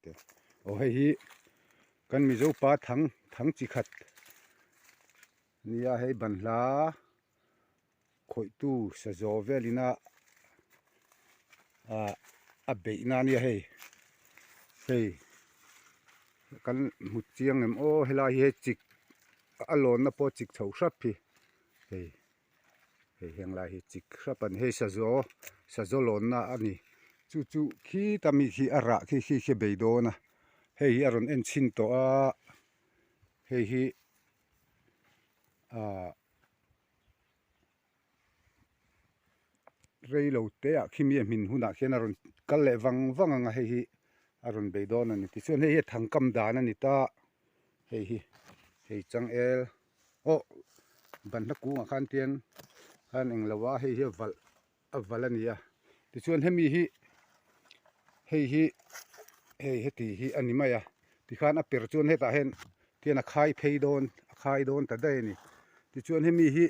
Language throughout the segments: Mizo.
te aw hei hi kan Mizo pa thang thang chi khat nia hei banhla khawihtu sazaw velin a ah a beihna ania hei hei kan hmu chiang em aw helai hi hei chik a lawnna pawh chik chho hrap hi hei hei heng lai hi chik hrap a ni hei sazaw sazaw lawnna a ni chu chu khita mi khi a rah khi khi khi a bei dawn a hei hi a rawn en chhin tawh a hei hi ah. Rei lo te ah khi mi a hmin hunah khian a rawn kal leh vang vang ang a hei hi a rawn bei dawn a ni tichuan hei hi a thangkam dan a ni ta hei hi hei changel aw banhla kungah khan tian khan englo a hei hi a valh a valh a ni a tichuan hemi hi hei hi hei heti hi a ni mai a tikhan a per chuan hetah hian tian a khai phei dawn a khai dawn ta daih a ni tichuan hemi hi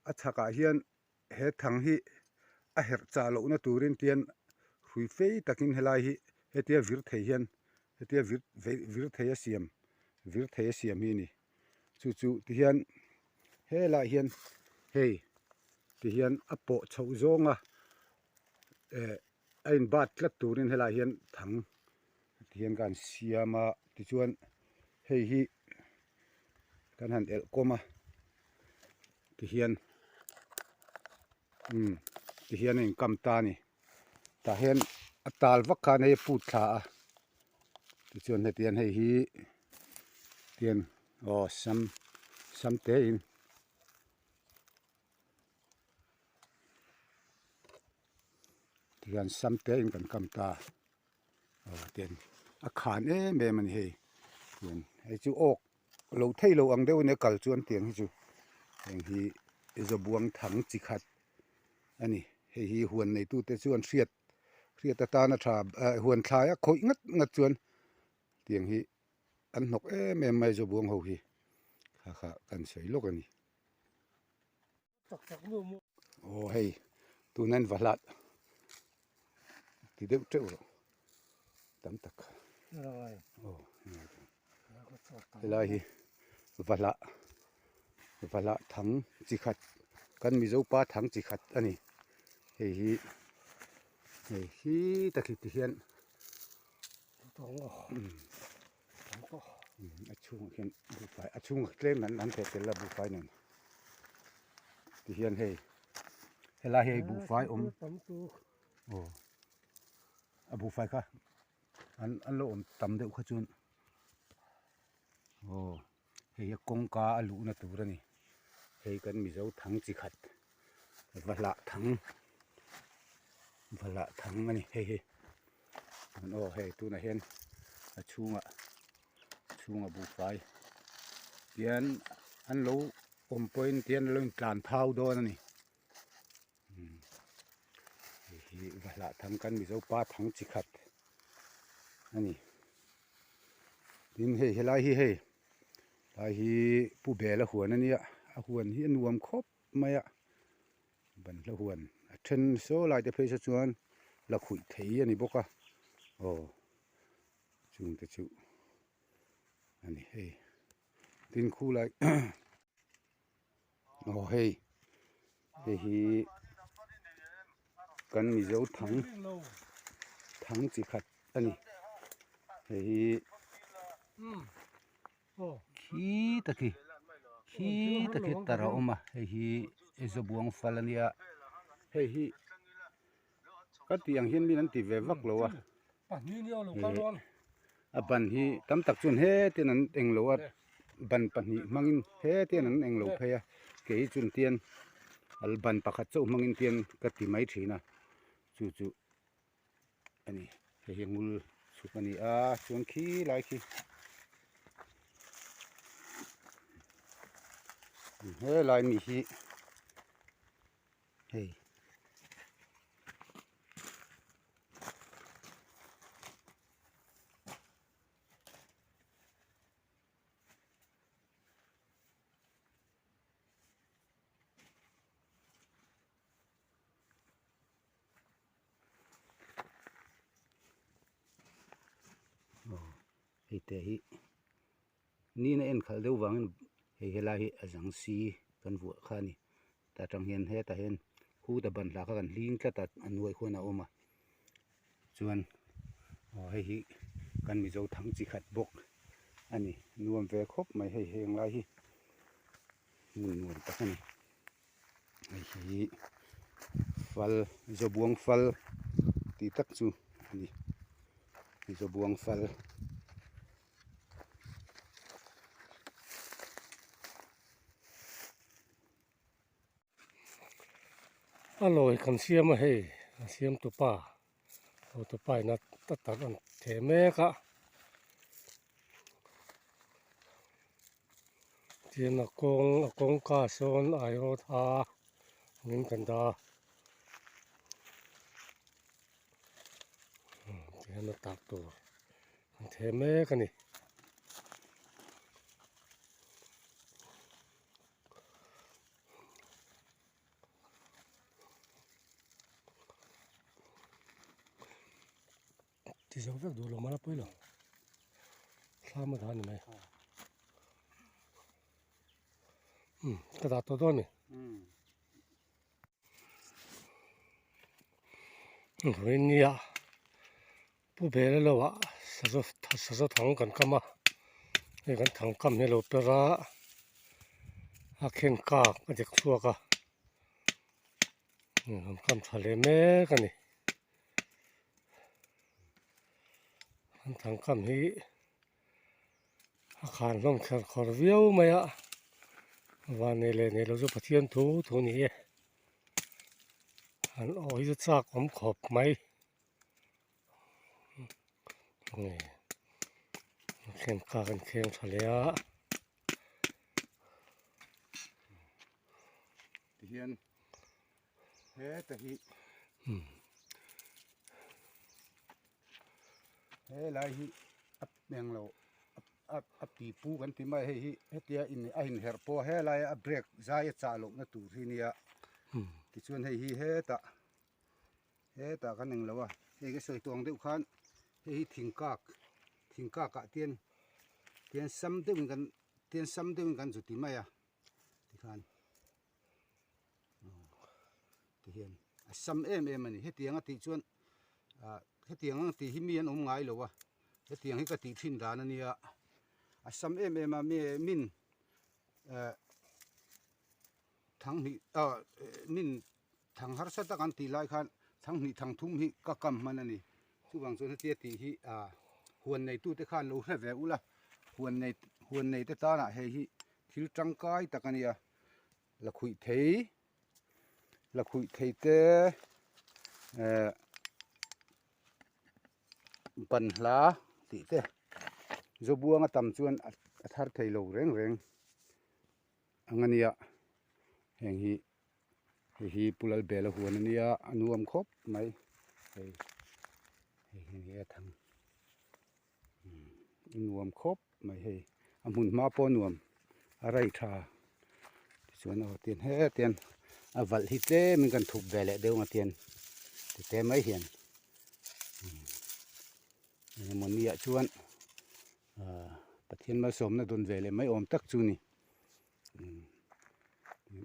a chhakah hian he thang hi a herh chah lohna turin tian hrui fei takin helai hi hetia vir thei hian hetia vir vir thei a siam vir thei a siam hi a ni. Chu chu ti hian helaiah hian hei ti hian a pawh chhoh zawnga eh a in bat tlat turin helaiah hian thang ti hian ka han siam a tichuan hei hi kan han elh kawm a ti hian umm ti hian a inkam ta a ni tah hian a tal vak khan hei a put thla a tichuan heti hian hei hi tian aw sam sam te in tihian sam te in kan kam ta aw tian a khan em em a ni hei tian hei chu awk lo thei lo ang deuh a nia kal chuan tiang hi chu heng hi zawbuang thang chi khat a ni hei hi huan neitute chuan hriat hriat atana tha eh huan thlai a khawih ngat ngat chuan tiang hi an hnawk em em mai zawbuang ho hi kha kha kan sawi lawk a ni. Aw hei tuna in va hlat ti deuh teuh rawh tam tak aw helai hi va hlah va hlah thang chi khat kan mizo pa thang chi khat a ni hei hi hei hi takhi ti hian a chhungah khian buhfai a chhungah tlem an an theh tel a buhfai nen tihian hei helai hi hei buhfai awm aw a buhfai kha an an lo awm tam deuh kha chuan aw hei hi kawngka a luhna tur a ni hei kan mizo thang chi khat va hlah thang va hlah thang a ni hei hi aw hei tunah hian a chhungah chhungah buhfai tian an lo awm pawhin tian an lo intlan phau dawn a ni hei hi va hlah thang kan mizo pa thang chi khat a ni tin hei helai hi hei helai hi pu bel a huan a nia a huan hi a nuam khawp mai a banhla huan a then saw lai te phei saw chuan la khuih thei a ni bawk a aw chung te chu a ni hei tin khu lai Aw hei hei hi kan mizo thang thang chi khat a ni hei hi khi taki khi taki tar a awm a hei hi zawbuang fal a nia hei hi Ka tih ang hian min an ti ve vak lo a a ban hi tam tak chuan hetian an eng lo a ban pahnih hmangin hetian an eng lo phei a kei chuan tian ban pakhat chauh hmangin tian ka ti mai thin a chu chu a ni hei hi ngul chhuk a ni a chuan khi lai khi helai mi hi hei Aw hei te hi nina en khalh deuh vangin hei helai hi a zang si kan vuah kha a ni tah tang hian hetah hian khuta ban hlah kha kan hling tlat a a hnuai khuan a awm a chuan aw hei hi kan mizo thang chi khat bawk a ni nuam ve khawp mai hei heng lai hi hmun nuam tak a ni hei hi fal zawbuang fal tih tak chu a ni zawbuang fal. A lawi kan siam a hei a siam tupa hotupa in a tarh an theh mek a tin a kawng a kawngka sawn aiawt a angin kan dah a tihian a tarh tur an theh mek a ni. Ti zo vek duh lo mah la pawi lo thlam a dah a ni mai umm ka dah tawh dawn a ni vawiin nia Pu Bela lo ah sazaw sazaw thang kan kam a hei kan thang kam hi a lo per a a khen kak a dek chhuak a kan kam tha leh mek a ni kan thang kam hi a khan hlawm kher khawr viau mai a van nei leh nei lo chu Pathian thu thu a ni e an aw hi chu chak awm khawp mai. Kheng kha kan kheng tha leh a. Tihian heta hi he lai hi a eng lo a ti pu kan ti mai hei hi hetia in a inherh pawh he laia a brake zai a chah lohna tur hi nia tichuan hei hi hetah. Hetah kan englo a, hei ka sawi tawh ang deuh khan hei hi thingkak thingkak ah tian tian sam deuh in kan tian sam deuh in kan zu ti mai a tikhan tihian a sam em em a ni hetiang a tih chuan ah hetiang ang tih hi mi an awm ngai lo a hetiang hi ka tih thin dan a nia a sam em em a mi min eh Thanghnih ah min thang harsa tak an tih lai khan thanghnih thang thum hi ka kam hman a ni. Chuvang chuan hetia tih hi ah huan neitute khan lo hre ve ula, huan nei huan neite tanah hei hi thil tangkai tak a nia. La khuih thei la khuih thei te eh banhla tih te zawbuang a tam chuan a thar thei lo reng reng. Ang a nia heng hi hei hi Pu Lalbela huan a nia a nuam khawp mai hei hei hi a thang a nuam khawp mai hei a hmun hma pawh a nuam a rai tha tichuan aw tian hetian a valh hi tlem in kan thup ve leh deuh ang a tian ti te mai hian engemaw ni ah chuan ahh Pathian malsawmna dawn ve leh mai awm tak chu ni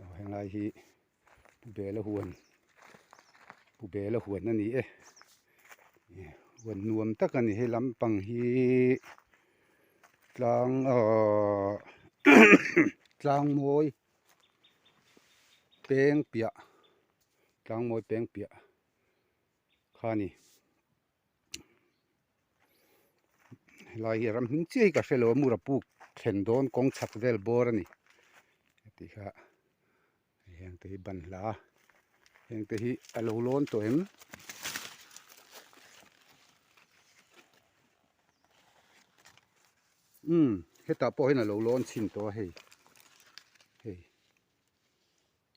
aw helai hi Pu Bela huan Pu Bela huan a ni e huan nuam tak a ni hei lampang hi tlang ahh tlang mawi peng piah tlang mawi peng piah kha a ni. Helai hi ram hming chiah hi ka hre lo a mura puk thlen dawn kawng chhak vel bawr a ni tih kha heng te hi ban hla a heng te hi a lo lawn tawh em umm hetah pawh hian a lo lawn chhin tawh a hei hei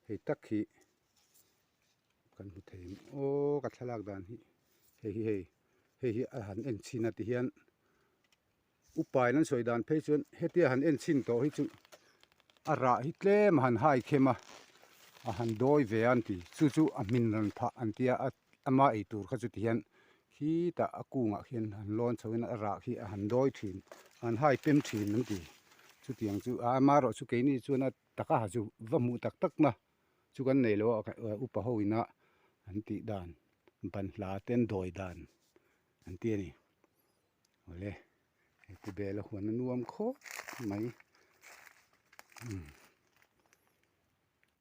hei tak hi. Kan hmu thei em aw ka thlalak dan hi hei hi hei hei hi a han en chhin a ti hian upa in an sawi dan phei chuan hetia han en chhin tawh hi chu a rah hi tlem a han hai khem a a han dawi ve a an ti chu chu a hmin ran phah an tia a ama ei tur kha chu ti hian. Khitah a kungah khian han lawn chho in a rah khi a han dawi thin a han hai pem thin an ti. Chutiang chu a amaherawh chu keini chuan a taka ha chu va hmuh tak tak na chu kan nei lo a upa ho ina an tih dan banhla te an dawi dan an ti a ni. Awle hei pu bel a huan a nuam khawp mai. Umm.